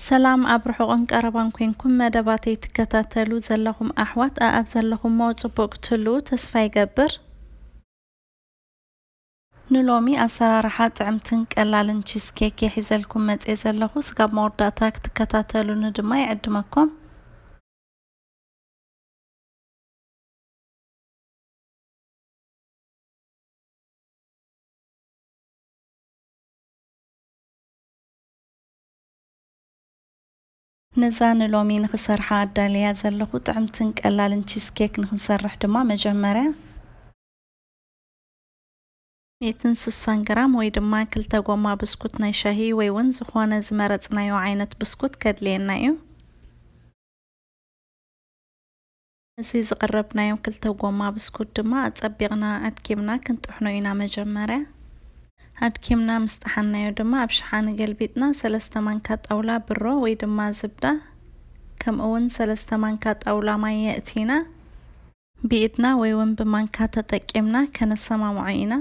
ሰላም ኣብ ርሑቕን ቀረባን ኮንኩም መደባተይ ትከታተሉ ዘለኹም ኣሕዋት፣ ኣኣብ ዘለኹሞ ጽቡቕ ክትህልዉ ተስፋ ይገብር። ንሎሚ ኣሰራርሓ ጥዕምትን ቀላልን ቺዝ ኬክ እየ ሒዘልኩም መጽየ ዘለኹ። ስጋብ መወዳእታ ክትከታተሉኒ ድማ ይዕድመኩም። ነዛ ንሎሚ ንኽሰርሓ ኣዳልያ ዘለኹ ጥዕምትን ቀላልን ቺዝ ኬክ ንኽንሰርሕ ድማ መጀመርያ ሚእትን ስሳን ግራም ወይ ድማ ክልተ ጎማ ብስኩት ናይ ሻሂ ወይ እውን ዝኾነ ዝመረጽናዮ ዓይነት ብስኩት ከድልየና እዩ። እዚ ዝቐረብናዮ ክልተ ጎማ ብስኩት ድማ ኣጸቢቕና ኣድኪምና ክንጥሕኖ ኢና። መጀመርያ ኣድኪምና ምስ ጠሓንናዮ ድማ ኣብ ሸሓኒ ገልቢጥና ሰለስተ ማንካ ጣውላ ብሮ ወይ ድማ ዝብዳ፣ ከምኡ እውን ሰለስተ ማንካ ጣውላ ማይ የእቲና ብኢድና ወይ እውን ብማንካ ተጠቂምና ከነሰማምዖ ኢና።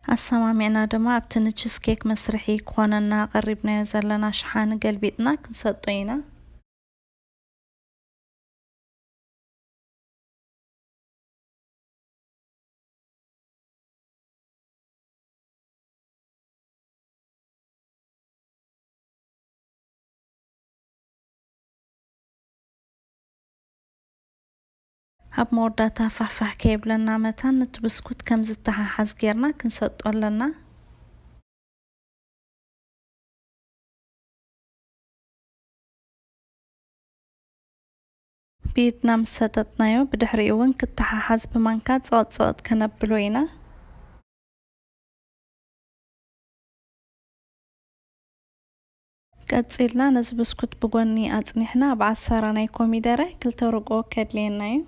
ኣሰማሚዕና ድማ ኣብቲ ንቺዝ ኬክ መስርሒ ክኾነና ቀሪብናዮ ዘለና ሸሓኒ ገልቢጥና ክንሰጦ ኢና። ኣብ መወዳእታ ፋሕፋሕ ከየብለና መታን ነቲ ብስኩት ከም ዝተሓሓዝ ጌርና ክንሰጦ ኣለና። ብኢድና ምስ ሰጠጥናዮ፣ ብድሕሪኡ እውን ክተሓሓዝ ብማንካ ጸቐጥ ጸቐጥ ከነብሎ ኢና። ቀጺልና ነዚ ብስኩት ብጎኒ ኣጽኒሕና ኣብ ዓሳራ ናይ ኮሚደረ ክልተ ርግኦ ከድልየና እዩ።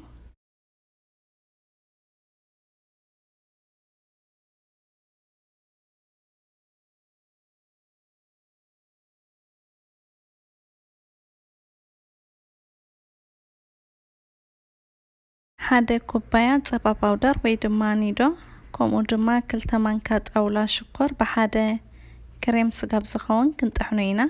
ሓደ ኩባያ ጸባ ፓውደር ወይ ድማ ኒዶ፣ ከምኡ ድማ ክልተ ማንካ ጣውላ ሽኮር ብሓደ ክሬም ስጋብ ዝኸውን ክንጥሕኖ ኢና።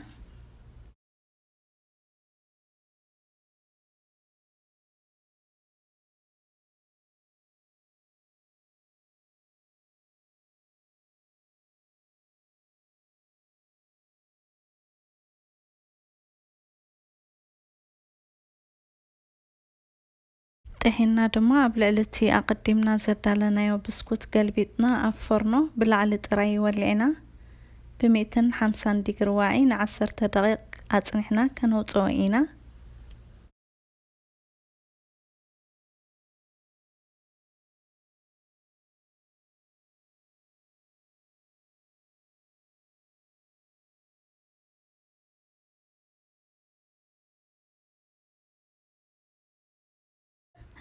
ጥሒና ድማ ኣብ ልዕሊ እቲ ኣቐዲምና ዘዳለናዮ ብስኩት ገልቢጥና ኣብ ፎርኖ ብላዕሊ ጥራይ ወሊዕና ብሚእትን ሓምሳን ዲግሪ ዋዒ ንዓሰርተ ደቂቕ ኣጽኒሕና ከነውጽኦ ኢና።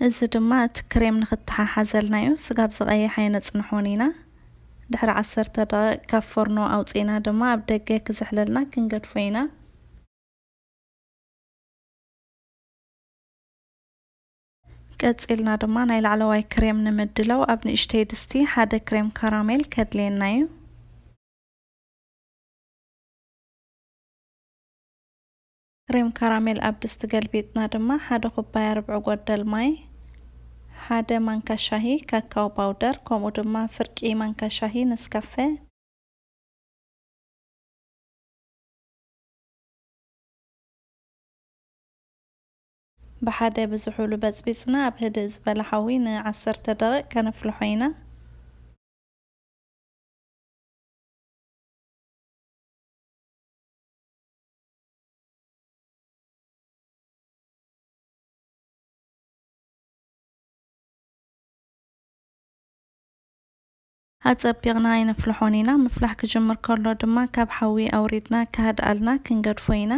እዚ ድማ እቲ ክሬም ንኽተሓሓዘልና እዩ። ስጋብ ዝቐይሕ ኣይነጽንሖን ኢና። ድሕሪ ዓሰርተ ደቂቕ ካብ ፎርኖ ኣውጺእና ድማ ኣብ ደገ ክዝሕለልና ክንገድፎ ኢና። ቀጺልና ድማ ናይ ላዕለዋይ ክሬም ንምድላው ኣብ ንእሽተይ ድስቲ ሓደ ክሬም ካራሜል ከድልየና እዩ። ክሬም ካራሜል ኣብ ድስቲ ገልቢጥና ድማ ሓደ ኩባያ ርብዒ ጎደል ማይ፣ ሓደ ማንካ ሻሂ ካካዎ ፓውደር፣ ከምኡ ድማ ፍርቂ ማንካ ሻሂ ነስካፈ፣ ብሓደ ብዝሑሉ በጽቢጽና ኣብ ህድእ ዝበለ ሓዊ ንዓሰርተ ደቂቕ ከነፍልሖ ኢና። ኣጸቢቕና ኣይነፍልሖን ኢና። ምፍላሕ ክጅምር ከሎ ድማ ካብ ሓዊ ኣውሪድና ከሃድኣልና ክንገድፎ ኢና።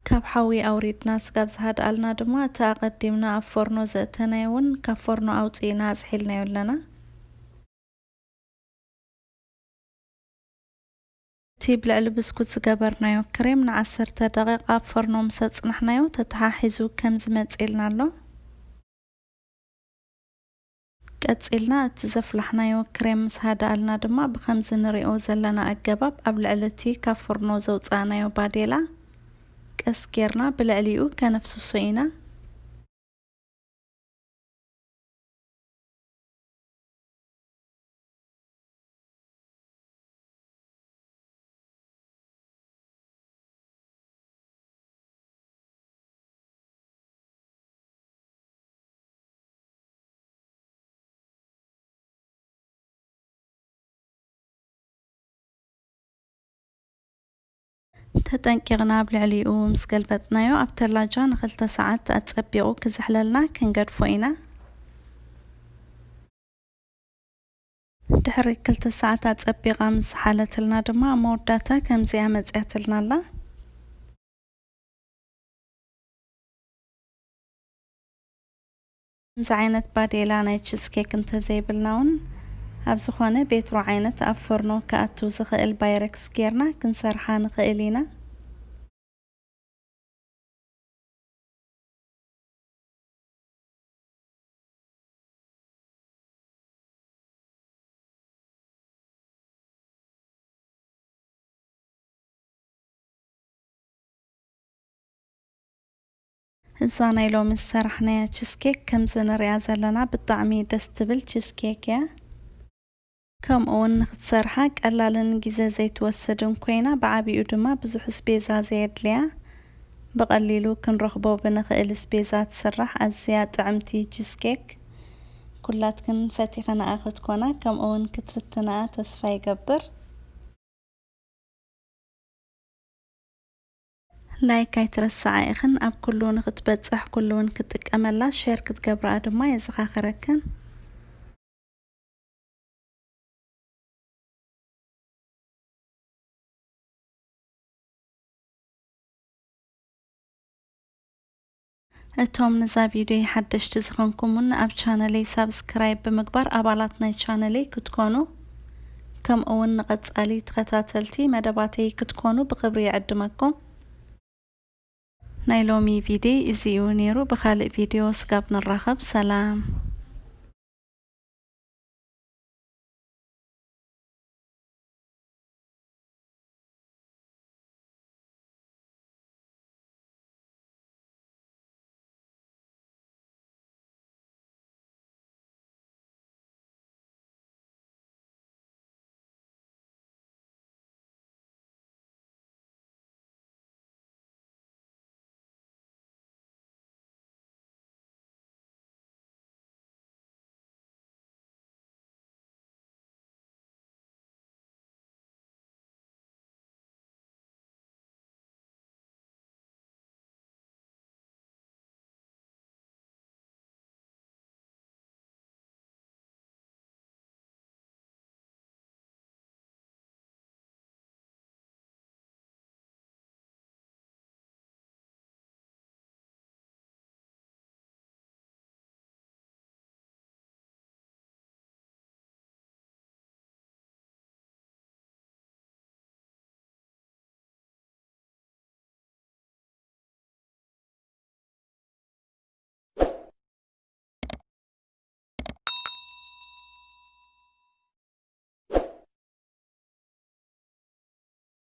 ካብ ሓዊ ኣውሪድና ስጋብ ዝሃድኣልና ድማ እቲ ኣቐዲምና ኣብ ፎርኖ ዘእተናዮ እውን ካብ ፎርኖ ኣውፂእና ኣዝሒልናዮ ኣለና። እቲ ብልዕሊ ብስኩት ዝገበርናዮ ክሬም ንዓሰርተ ደቂቕ ኣብ ፎርኖ ምስ ኣጽናሕናዮ ተተሓሒዙ ከም ዝመጽእልና ኣሎ። ቀጺልና እቲ ዘፍላሕናዮ ክሬም ምስ ሃደኣልና ድማ ብኸምዚ ንሪኦ ዘለና ኣገባብ ኣብ ልዕሊ እቲ ካብ ፎርኖ ዘውጻእናዮ ባዴላ ቀስ ጌርና ብልዕሊኡ ከነፍስሶ ኢና። ተጠንቂቕና ኣብ ልዕሊኡ ምስ ገልበጥናዮ፣ ኣብ ተላጃ ንኽልተ ሰዓት ኣጸቢቑ ክዝሕለልና ክንገድፎ ኢና። ድሕሪ ክልተ ሰዓት ኣጸቢቓ ምስ ዝሓለትልና ድማ፣ ኣብ መወዳእታ ከምዚኣ መጺኣትልና ኣላ። ከምዚ ዓይነት ባዴላ ናይ ቺዝ ኬክ እንተዘይብልና እውን፣ ኣብ ዝኾነ ቤትሮ ዓይነት ኣብ ፎርኖ ክኣቱ ዝኽእል ባይረክስ ጌርና ክንሰርሓ ንኽእል ኢና። እዛ ናይ ሎሚ ዝሰራሕናያ ቺዝ ኬክ ከምዚ ንሪኣ ዘለና ብጣዕሚ ደስ ትብል ቺዝ ኬክ እያ። ከምኡ እውን ንኽትሰርሓ ቀላልን ግዜ ዘይትወስድን ኮይና፣ ብዓቢኡ ድማ ብዙሕ ስቤዛ ዘየድልያ፣ ብቐሊሉ ክንረኽቦ ብንኽእል ስቤዛ ትስራሕ ኣዝያ ጥዕምቲ ቺዝ ኬክ። ኩላትክን ፈቲኽንኣ ክትኮና፣ ከምኡ እውን ክትፍትንኣ ተስፋ ይገብር። ላይክ ኣይትረስዓ ኢኽን። ኣብ ኩሉ ንኽትበጽሕ፣ ኩሉ እውን ክጥቀመላ፣ ሼር ክትገብርኣ ድማ የዘኻኽረክን። እቶም ነዛ ቪድዮ ሓደሽቲ ዝኾንኩምን ኣብ ቻነለይ ሳብስክራይብ ብምግባር ኣባላት ናይ ቻነለይ ክትኮኑ፣ ከምኡ እውን ንቐጻሊ ተኸታተልቲ መደባተይ ክትኮኑ ብኽብሪ ይዕድመኩም። ናይ ሎሚ ቪድዮ እዚ እዩ ነይሩ። ብኻልእ ቪድዮ ስጋብ ንራኸብ፣ ሰላም።